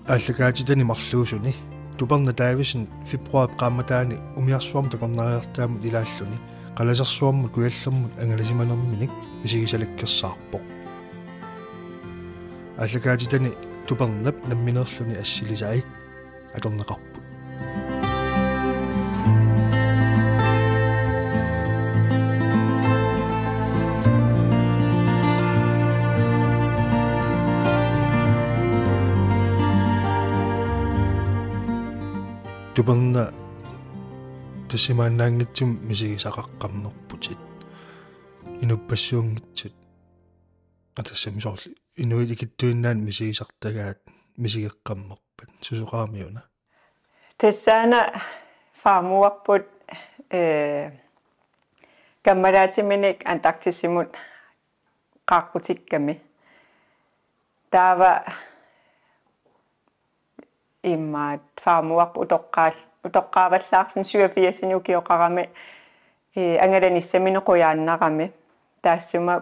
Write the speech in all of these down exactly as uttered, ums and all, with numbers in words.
Aallakaatitani marluusuni Tuperna Davidsen februaarip qaammataani umiarsuarmi takornariartaamut ilaalluni qalasersuarmut kujallermut angalasimanerminik misigisalakkersaarpoq. Aallakaatitani Tupernap nammineerluni assilisai atorneqarput. Tuperna, tassa imaannaanngitsumik misigisaqaqqammerputit. Inuppassuunngitsut. Atassami soorlu inuit ikittuinnaat misigisartagaat misigeqqammerpat. Susoqarami una? Tassaana farmorput, eh, kammalaatiminik Antarktisimut qaaqqutikkami. Taava imaat farmorput utoqqaal-, utoqqaavallaarluni syvogfirsini ukioqarami, eh, angalanissaminut qujaannarami. Taassuma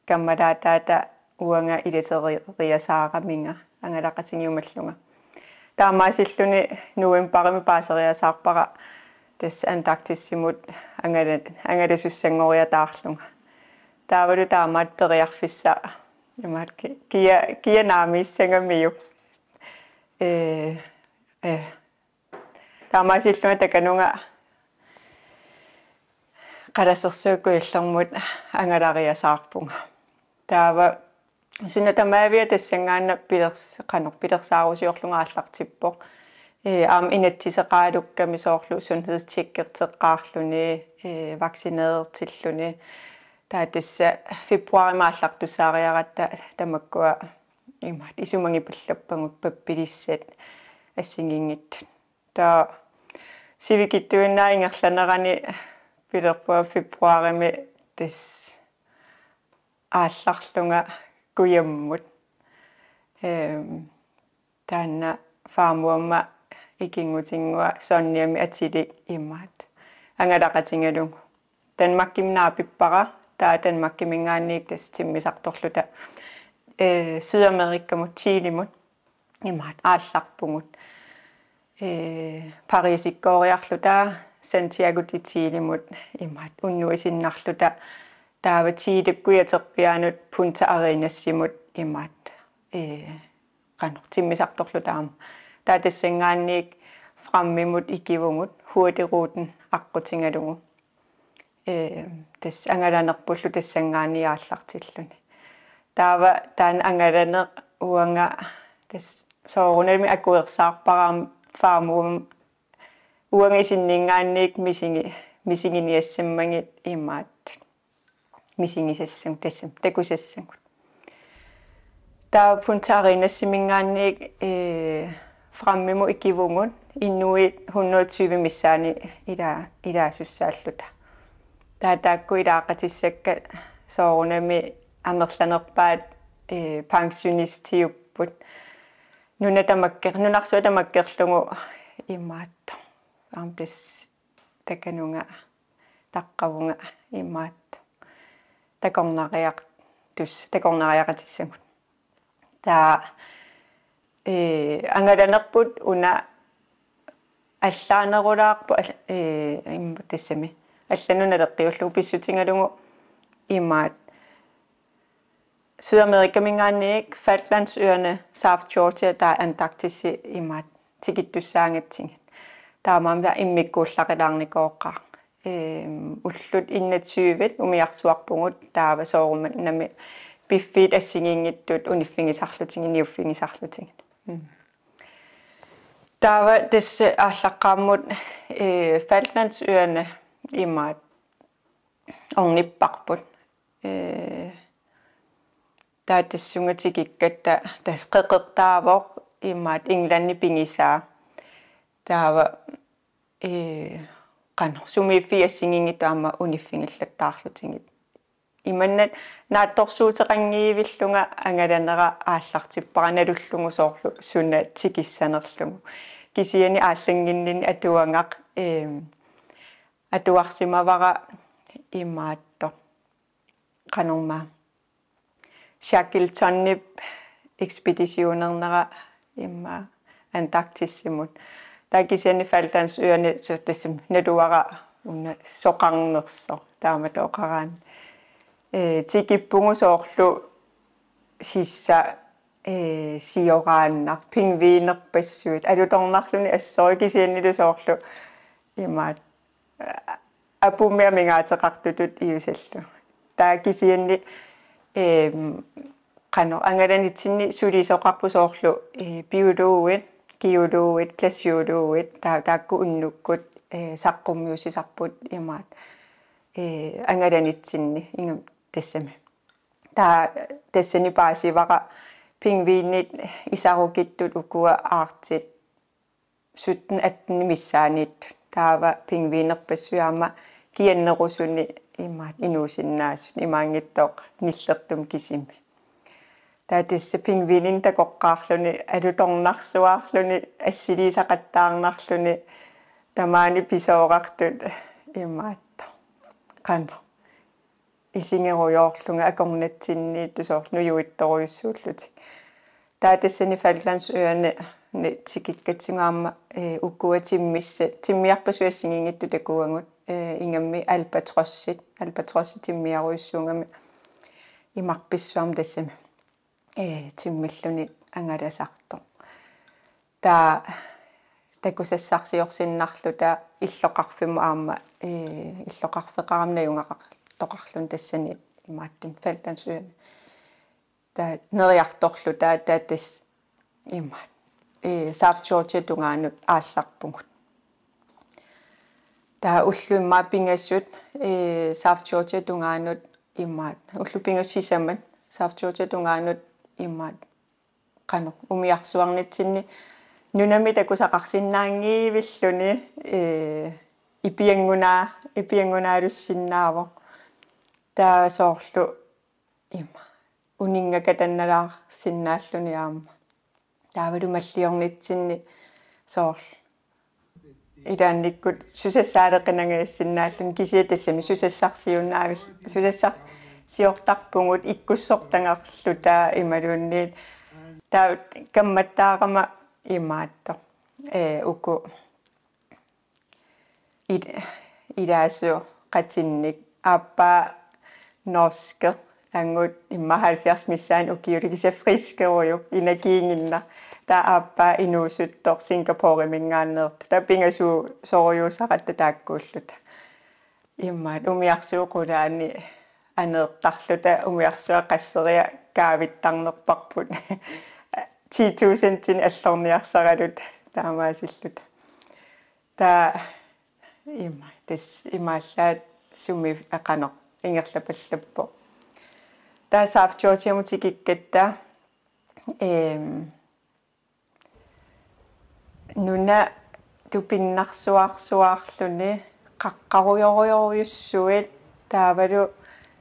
kammalaataata uanga ilateriasaaraminga angalaqatigiumallunga. Taamaasilluni novembarimi paaseriasaarpara tassa Antarktisimut angala-, angalasussanngoriataarlunga. Taavalu taamaattoq periarfissaq imaat ki-, kia-, kia naamissangamiuk. Eh, eh. Taamaasillunga takanunga qalasersuaq kujallermut angalariasaarpunga. Taava suna tamaavia tassanngaannaq pilers-, qanoq pilersaarusiorlunga aallartippoq. Eh, aamma inatsiseqaalukkami soorlu sundhedstjekkerteqqaarluni, eh, vaccinerertilluni. Taava tassa februaarimi aallartussaariaratta tamakkua imaat isumagipallappagut pappilissat assigiinngitsut. Taava sivikitsuinnaap ingerlanerani pilerpunga februaarimi tassa aallarlunga kujammut. Ehm, taanna farmorma ikinngutinngua Sonjami atilik imaat angalaqatigalugu. Danmarkimi naapippara, taava Danmarkiminngaanniit tassa timmisartorluta, eh, Sydamerikamut, Chilemut imaat aallarpugut. Eh, Parisikkooriarluta Santiago de Chilemut imaat unnuisinnarluta, taava Chilekkut aterpiaanut Punta Arenassimut imaat, eh, qanoq timmisartorluta aamma. Taava tassanngaanniit Framimut ikivugut, Hurtigruten aqqutigalugu. Eh, tassa angalanerpullu tassanngaanniit aallartilluni. Taava taanna angalaneq uanga tassa soorunami akuersaarpara aamma farmormi uanga isinninngaanniit misigi-, misiginiassammagit imaat. Misigisassagut tassami takusassagut. Taava Punta Arenassiminngaanniit, eh, Framimut ikivugut, inuit hundrede og tyve missaanni ila-, ilaasussaalluta. Taava taakku ilaaqatissakka soorunami amerlanerpaat, eh, pensionistiupput. Nuna tamakker-, nunarsuaq tamakkerlugu imaattoq. Aamma tassa takanunga, taqqavunga imaattoq. Takornariaq-, tus-, takornariaqatissagut. Taava, eh, angalanerput una allaanerulaarpoq, al-, eh, im-, tassami. Allanut naleqqiullugu pissutigalugu imaat. Sydamerikaminngaanniit Falklandsøerne, South Georgia, taava Antarktisi imaat tikittussaagatsigit. Taamaammat immikkuullaqilaarnikooqaaq. Ehm, ullut enogtyve umiarsuarpugut, taava soorunami piffiit assigiinngitsut uniffigisarlutigit, niuffigisarlutigit. Mm. Taava tassa aallaqqaammut, eh, Falklandsøerne imaat ornipparput. Eh, taava tassunga tikikkatta tassa qeqertaavoq imaat Englandip pigisaa. Taava, eh, qanoq sumiiffiit assigiinngitsut aamma uniffigillattaarlutigit. Imannak naatsorsuuteqanngivillunga angalanera aallartippara nalullugu soorlu suna tikissanerlugu. Kisianni aallannginninni atuagaq, ehm, atuarsimavara imaattoq. Qanormaa. Shackletonip ekspeditionernera immaqa Antarktisimut. Taava kisianni Falklandsøerne, så tassami naluara una soqarnersoq taamatut oqaraanni. Ee, tikippugut soorlu sissaq, ee, sioraannaq, pingviinerpassuit, alutornarluni assorujuk kisiannilu soorlu imaat, ee, apummi amigaateqartutut iusallu. Taava kisianni, eem, qanoq angalanitsinni sulisoqarput soorlu, ee, biologit, geologit, glaciologit, taa-, taakku unnukkut, ee, saqqummiussisarput imaat, ee, angalanitsinni ingammik tassami. Taava tassani paasivara pingviinit isarukittut ukua aartit sytten atten missaaniittut. Taava pingviinerpassuit aamma kiannerusuni imaat inuusinnaasut imaanngitsoq nillertumik kisimi. Taava tassa pingviininik takoqqaarluni, alutornarsuarluni, assiliisaqattaarnarluni, tamaani pisoorartut imaattoq. Qanoq. Isigerujoorlunga akornatsinniittut soorlu nujuitsorujussuullutik. Taava tassani Falklandsøerne tikikkatsigu aamma, ee, ukua timmissat, timmiarpassuit assigiinngitsut takuagut, ee, ingammik albatrossit, albatrossit timmiarujussuugami imarpissuarmi tassami, ee, timmilluni angalasartoq. Taava takusassarsiorsinnarluta illoqarfimmut aamma, ee, illoqarfeqarami najugaqartoqarluni tassani imaattumik Falklandsøerne. Taava neriartorluta taava tassa imaat, ee, South Georgia tungaanut aallarpugut. Taava ullut immaqa pingasut, ee, South Georgia tungaanut imaat, ullut pingasut sisamat South Georgia tungaanut imaat, qanoq, umiarsuarnitsinni nunami takusaqarsinnaanngivilluni, ee, ipiangunaa-, ipiangunaalussinnaavoq. Taava soorlu ima uninngakatannalaarsinnaalluni aamma. Taavalu malliornitsinni soorlu ilaannikkut susassaaleqinangaassinnaalluni, kisianni tassami susassarsiunnaavill-, susassarsiortarpugut ikkussortagarluta imaluunniit. Taava kammattaarama imaattoq, ee, uku il-, ilaasoqatinnik aappaa norske, angut immaqa halvfjerds missaani ukiulik, kisianni friskerujuk, energiiginnaq. Taava aappaa inuusuttoq Singaporeminngaanneersoq. Taava pingasuusorujussuusaratta taakkuulluta. Imaat umiarsuit qulaani aneertarluta, umiarsuaq qasseriarluni kaavittarnerparput. Ti tusindinik allorniarsaraluta taamaasilluta. Taava ima, tassa imaallaat sumi, qanoq, ingerlapallappoq. Taava South Georgiamut tikikkatta, eem, nuna tupinnarsuarsuarluni qaqqarujorujorujussuit, taavalu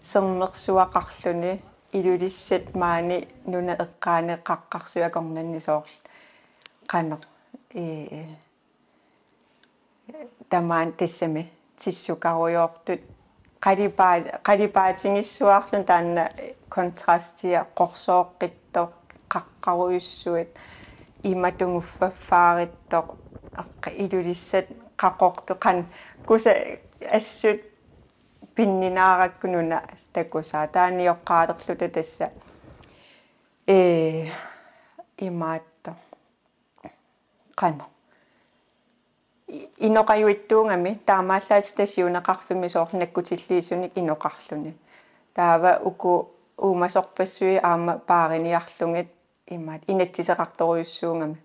sermersuaqarluni, Ilulissat maani nunap eqqaani qaqqarsuit akornanni soorlu, qanoq, ee, tamaani tassami tissukarujoortut qalipaa-, qalipaatigissuarluni, taanna kontrastia, qorsooqqittoq, qaqqarujussuit, ima tunguffaffaarittoq, aqqa, Ilulissat qaqortoq, qanoq, kusa assut pinninaarakku nuna takusaat, taava nioqqaalerluta tassa, ee, imaattoq, qanoq, i-, inoqajuitsuugami, taamaallaat tassa siuneqarfimmi soorlu nakkutilliisunik inoqarluni. Taava uku uumasorpassuit aamma paariniarlugit imaat inatsiseqartorujussuugami.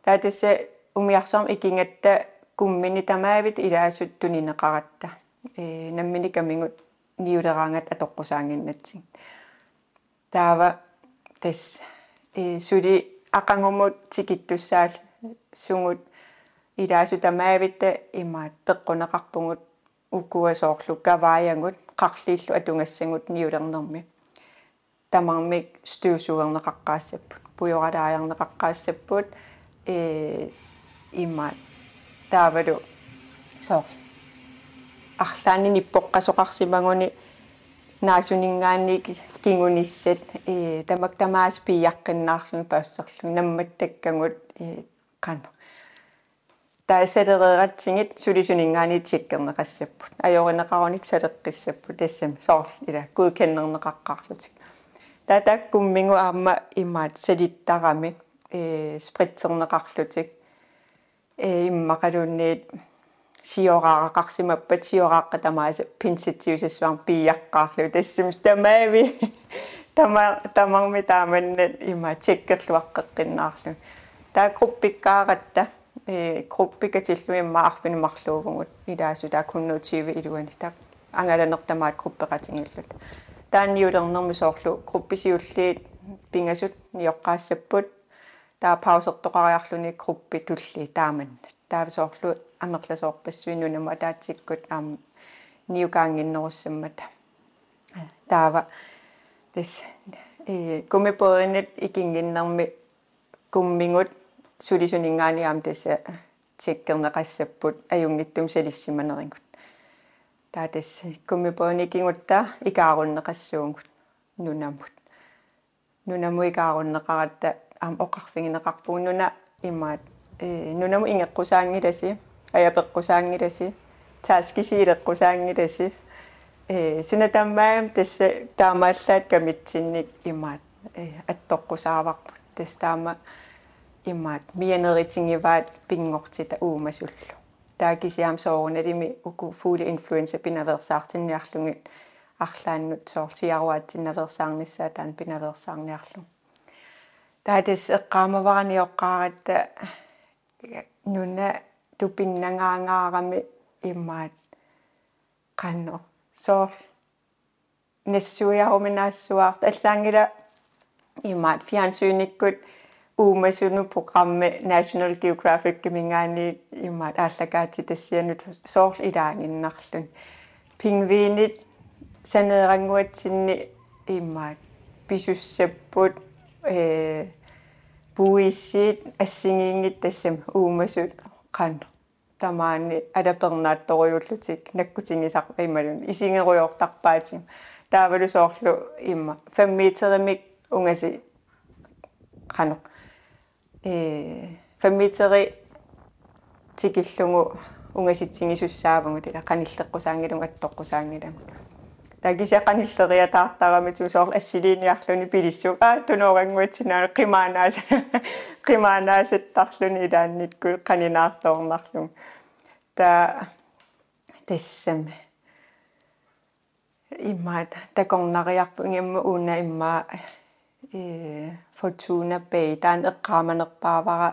Taava tassa umiarsuarmi ikigatta kummini tamaavitta ilaasut tunineqaratta, ee, nammineq kamigut niuleraangatta atoqqusaannginnatsigit. Taava tassa, ee, suli aqagumut tikittussaassugut ilaasut tamaavitta imaat peqquneqarpugut, ukua soorlu kavaajagut, qarliillu atugassagut niulernermi. Tamarmik støvsugerneqaqqaassapput, pujoralaajarneqaqqaassapput, ee, imaat, taavalu soorlu arlaannik nippoqqasoqarsimaguni naasuninngaanniit kingunissat, ee, tamakku tamaasa piiaqqinnaarlugit paasisarlugit nammattakkagut, ee, qanoq. Taava salereeratsigit sulisuninngaanniit tjekkerneqassapput. Ajorineqarunik saleqqissapput tassami soorlu ila godkenderneqaqqaarlutik. Taava taakku kummigut aamma imaattoq salittarami, ee, spritserneqarlutik. Ee, immaqaluunniit sioraaraqarsimappat sioraaqqat tamaasa pinsitsiusassavara piiaqqaarlugu tassami tamaavi tama-, tamarmik taamannak ima tjekkerluaqqeqqinnaarlugu. Taava gruppikkaaratta, ee, gruppi katillugit immaqa arfineq-marluuvugut ilaasut taakku hundrede og tyve iluanni taava angalaneq tamaat gruppeqatigiilluta. Taava niulernermi soorlu gruppit siulliit pingasut nioqqaassapput. Taava pausertoqariarluni gruppi tulliit taamannak. Taava soorlu amerlasoorpassuit nunamut ataatsikkut aamma niukaannginnerussammata. Taava tassa, ee, gummibådinit ikinnginnermi kummigut sulisuninngaanniit aamma tassa tjekkerneqassapput ajunngitsumik salissimanerigut. Taava tassa gummibådinit ikigutta ikaarunneqassuugut nunamut. Nunamut ikaarunneqaratta aamma oqarfigineqarpugut nuna imaattoq, ee, nunamut ingeqqusaanngilasi, ajapeqqusaanngilasi, taskisi ileqqusaanngilasi. Ee, suna tamaat tassa taamaallaat kamitsinnik imaattoq, ee, attoqqusaavarput. Tassa taama imaattoq mianeritigivaat pinngortitaq uumasullu. Taava kisianni soorunalimi uku fugle influenza pinaveersaartinniarlugit arlaannut soorlu siaruaatsinnaveersaarnissaat taanna pinaveersaarniarlugu. Taava tassa eqqaamavara nioqqaaratta nuna tupinnangaangaarami imaattoq qanoq soorlu nassuiaruminaassuartut allaanngilaq imaattoq fjernsynikkut uumasunut programmi National Geographiciminngaanniit imaattoq aallakaatitassianut soorlu ilaaginnarluni. Pingvinit saneerannguatsinni imaattoq pisussapput, ee, buisit assigiinngitsut tassami uumasut qanoq tamaani alapernaattorujuullutik nakkutigisar-, imaluunniit isigerujoortarpaatigit. Taavalu soorlu immaqa fem meterimik ungasi-, qanoq, ee, fem meteri tikillugu ungasitsigisussaavugut ila qanilleqqusaanngilagut attoqqusaanngilagut. Taava kisianni qanilleriataartaramitigut soorlu assiliiniarluni pilissuugut, aa, tunoorannguatsinni qimaanaasa-, qimaanaasattarluni ilaannikkut qaninaartoornarlugu. Taava tassami. Imaattoq takornariarput ingammik una immaqa, ee, Fortuna Bay taanna eqqaamanerpaavara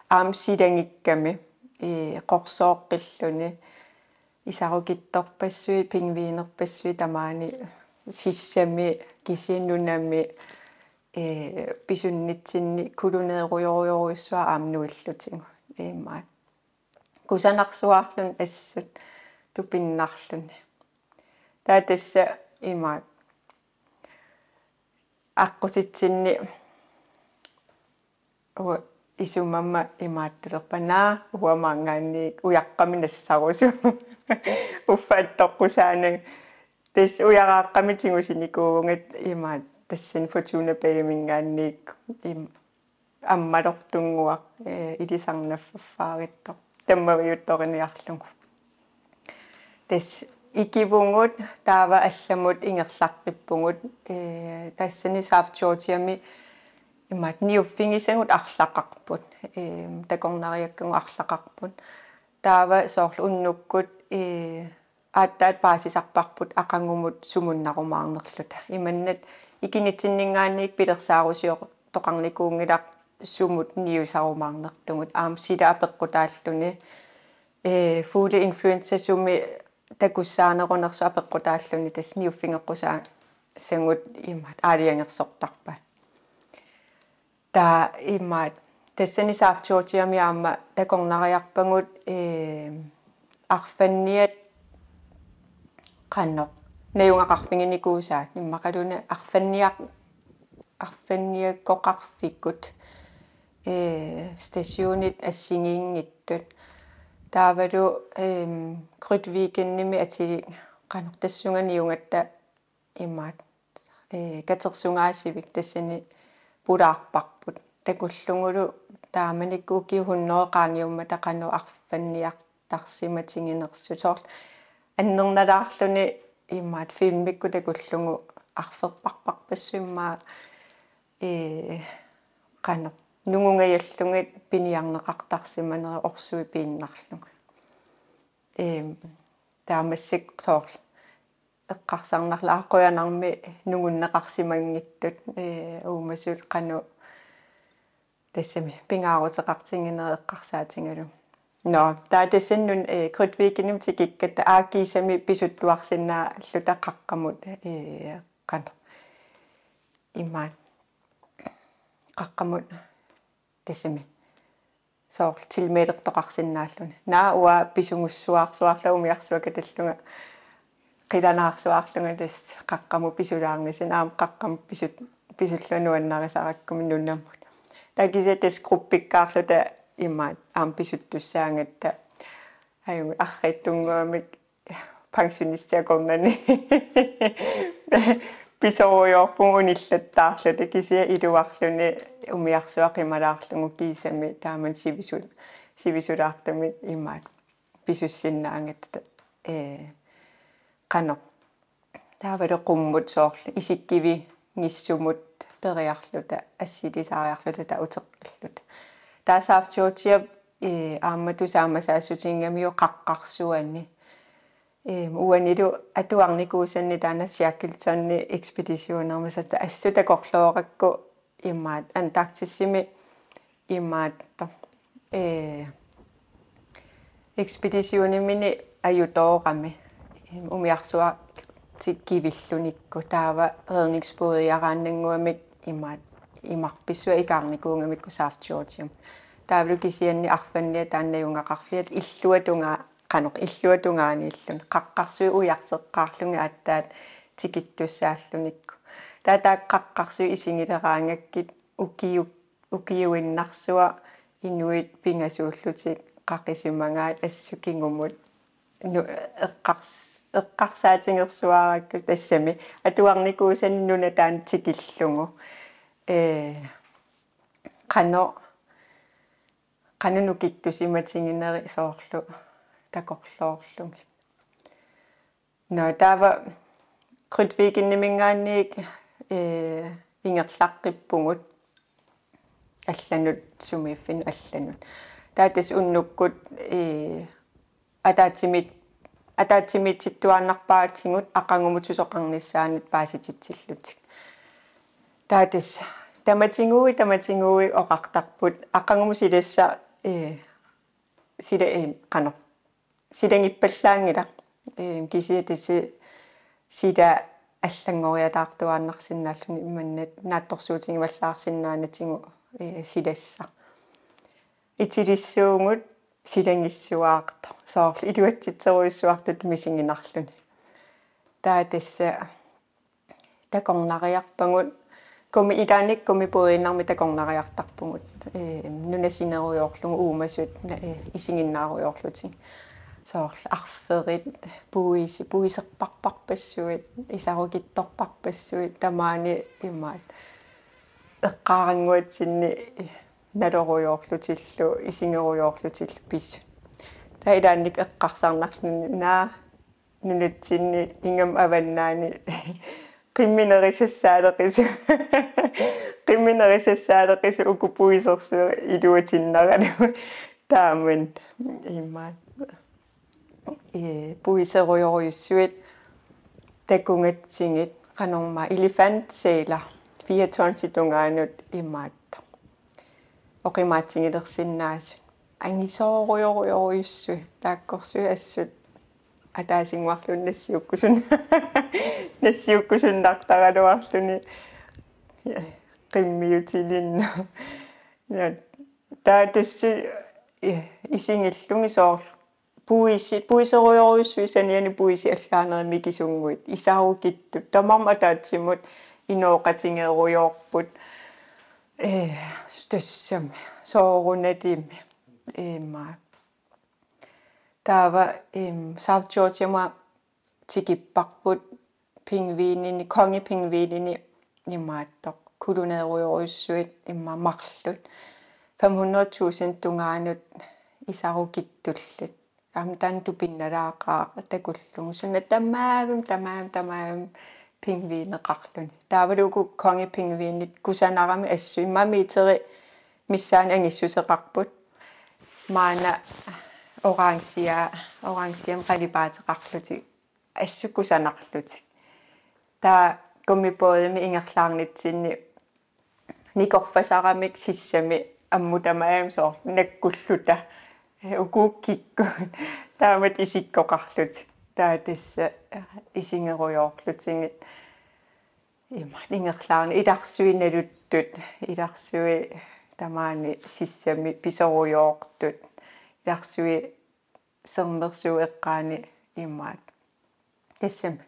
aamma silagikkami, ee, qorsooqqilluni isarukittorpassuit, pingvinerpassuit tamaani sissami kisianni nunami, ee, pisunnitsinni kuluneerujorujorujussuaq aamma nuillutigu. Imaattoq kusanarsuarluni assut tupinnarluni. Taava tassa imaattoq aqqutitsinni uanga isumamma imaattulerpara: Naa, uanga maanngaanniit ujaqqamik nassarusuuvoq. Uffa attoqqusaannagu. Tassa ujaraaqqamik tigusinikuuvunga imaattoq tassani Fortuna Bayminngaanniit im-, ammalortunnguaq, ee, ilisarnaffaffaaruttoq tammaviuttoriniarlugu. Tassa ikivugut taava allamut ingerlaqqippugut, ee, tassani South Georgiami imaattoq niuffigisagut arlaqarput, ee, takornariakkagut arlaqarput. Taava soorlu unnukkut, ee, aatsaat paasisarparput aqagumut sumunnarumaarnerluta. Imannak ikinitsinninngaanniit pilersaarusiortoqarnikuunngilaq sumut niusarumaarnertugut. Aamma sila apeqqutaalluni, ee, fugle influenza sumi takussaanerunersoq apeqqutaalluni tassa niuffigeqqusaasagut imaattoq aalajangersortarpaat. Taava imaattoq tassani South Georgiami aamma takornariarpagut, ee, arfanniat qanoq najugaqarfiginikuusaat immaqaluunniit arfanniaq-, arfanniakkoqarfikkut, ee, stationit assigiinngitsut. Taavalu, em, Grytvikenimi atilik qanoq tassunga niugatta imaattoq ee, katersugaasivik tassani pulaarparput. Takullugulu taamanikkut ukiut hundrede qaangiummata qanoq arfanniartarsimatiginersut. Soorlu annernalaarluni imaat filmikkut takullugu arferparparpassuit immaqa, ee, qanoq nungungajallugit piniarneqartarsimaneri orsuit piinnarlugit. Ee, taamaaseq soorlu eqqarsarnarlunga qujanarmi nungunneqarsimanngitsut, ee, uumasut qanoq tassami pingaaruteqartiginerit eqqarsaatigalugu. Nå, taava tassani una, ee, Grytvikenimi tikikkatta aakkiisami pisuttuarsinnaalluta qaqqamut, ee, qanoq. Imaat. Qaqqamut tassami. Soorlu tilmeelertoqarsinnaalluni. Naa uanga pisugussuarsuarlunga umiarsuaq katillunga. Qilanaarsuarlunga tassa qaqqamut pisulaarnissaq aamma qaqqamut pisut-, pisullunga nuannarisarakku nunamut. Taava kisianni tassa gruppikkaarluta imaat aamma pisuttussaagatta. Ajugut arriitsunnguamik pensionisti akornanni. Pisorujoorpugut unillattaarluta kisianni iluarluni umiarsuaq qimalaarlugu kiisami taamani sivisu-, sivisulaartumik imaat. Pisussinnaagatta, ee, qanoq. Taavalu qummut soorlu isikkivigisumut periarluta, assilisaariarluta taava uteqqilluta. Taava Safjortiap, ee, aamma tusaamasaassutigigamigit qaqqarsuani. Ee, uanilu atuarnikuusanni taanna Shackletoni ekspeditionermisa assut takorloorakku imaat Antarktisimi imaattoq, ee, ekspeditionimini ajutoorami umiarsuaq ti-, kivillunikku taava redningsbådiaraannannguamik imaat imarpissua ikaarnikuugamikku Safjordium. Taavalu kisianni arfanniat taanna najugaqarfiat illuatungaa-, qanoq illuatungaaniilluni. Qaqqarsuit ujarteqqaarlugit aatsaat tikittussaallunikku. Taava taakku qaqqarsuit isigileraangakkit ukiu-, ukiuinnarsuaq inuit pingasuullutik qaqisimagaat assut kingumut nu-, eqqars-, eqqarsaatigersuarakku tassami. Atuarnikuusanni nuna taanna tikillugu. Ee, qanoq, qanoq nukittusimatiginerit soorlu takorloorlugit. Nå, taava Grytvikeniminngaanniit, ee, ingerlaqqippugut allanut sumiiffinni allanut. Taava tassa unnukkut, ee, ataatsimi-, ataatsimiitittuaannarpaatigut aqagumut susoqarnissaanut paasititsillutik. Taava tassa tamatiguit, tamatiguit oqartarput aqagumut silassaq, ee, sila-, ee, qanoq. Silagippallaanngilaq. Ee, kisianni tassa sila allanngoriataartuaannarsinnaalluni imannak naatsorsuutigivallaarsinnaanatigut, ee, silassaq. Itilissuugut silagissuaartoq. Soorlu iluatsitserujussuartut misiginarluni. Taava tassa takornariarpagut. Gummi-, ilaannikkut gummibådiinnarmik takornariartarpugut. Ee, nunasinerujoorlugu uumasut, na-, ee, isiginnaarujoorlutik. Soorlu arferit, puisi-, puiserparparpassuit, isarukittorparpassuit, tamaani imaat. Eqqaarannguatsinni nalorujoorlutillu, isigerujoorlutillu pisut. Taava ilaannikkut eqqarsarnarluni naa nunatsinni ingammik avannaani qimminerisassaaleqisut. Qimminerisassaaleqisut uku puisersuit iluatinnaralugu. Taamani imaat. Ee, puiserujorujussuit takugatsigit qanormaa elefantsæler fire tonsit tungaanut imaattoq. Oqimaatsigilersinnaasut. Angisoorujorujorujussuit. Taakkorsuit assut. Ataasinnguarluunniit nassiukkusun-, nassiukkusunnartaraluarluni. Qimmiutilinnut. Ja, taava tassa, eh, isigillugit soorlu puisi-, puiserujorujussuit saniani puisit allaanerit mikisunnguit, isarukittut, tamarmik ataatsimut inooqatigerujoorput. Ee, tassami, soorunalimi, ima. Taava, em, South Georgiamut tikipparput, pingvinini, kongepingvinini imaattoq kuluneerujorujussuit immaqa marluk fem hundrede tusind tungaanut isarukittullit. Aamma taanna tupinnalaaqaaq takullugu. Suna tamaavimmi, tamaavimmi, tamaavimmi pingvineqarluni. Taavalu uku kongepingvinit kusanarami assut immaqa meteri missaani angissuseqarput. Maanna orangea, orangeamik qalipaateqarlutik assut kusanarlutik. Taava gummibådimi ingerlaarnitsinni nikorfasaramik sissami ammut tamaasa soorlu nakkulluta. Ukuukkikkut taamatut isikkoqarlutik. Taava tassa isigerujoorlutigit. Ima ingerlaarneq ilarsui naluttut, ilarsui tamaani sissami pisorujoortut, ilarsui sermersuup eqqaani imaat. Tassami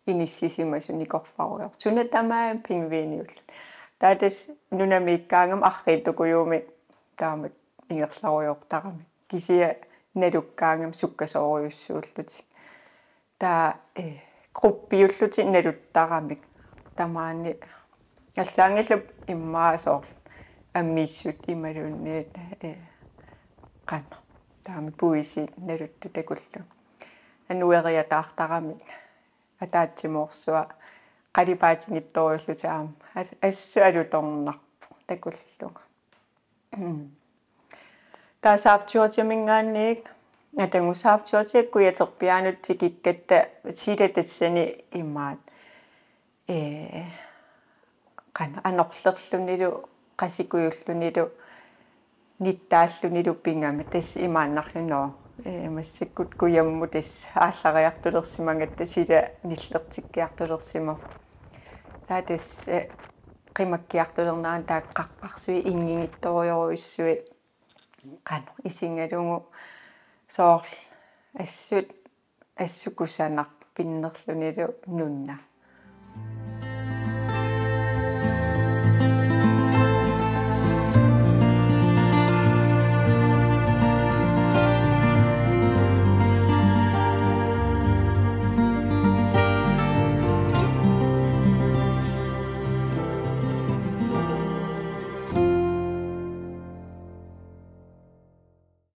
inissisimasut nikorfarujoortut. Suna tamaavimmi pingviniulluni. Taava tassa nunamiikkaangama arriitsukujuumik taamatut ingerlarujoortaramik. Kisianni nalukkaangama sukkasoorujussuullutik. Taava, eh, gruppiullutik naluttaramik. Tamaani allaanngillat immaqa soorlu ammiissut imaluunniit, eh, qanoq. Taama puisit naluttut takullugu. Annueriataartaramik. Ataatsimoorsua qalipaatigittorujullutik aamma. As-, assut alutornarpoq takullugu. Mm. Taava Saaftuurtiuminngaanniit, atagu Saaftuurtiup kujaterpiaanut tikikkatta sila tassani imaat. Ee, qanoq anorlerlunilu, qasikujullunilu, nittaallunilu pigami tassa imaannarluni. Ee, massakkut kujammut tassa aallariartulersimagatta sila nillertikkiartulersimavoq. Taava tassa, ee, qimakkiartulernerani taakku qaqqarsuit inngigittorujorujussuit qanoq isigalugu soorlu assut, assut kusanarpoq pinnerlunilu nunna.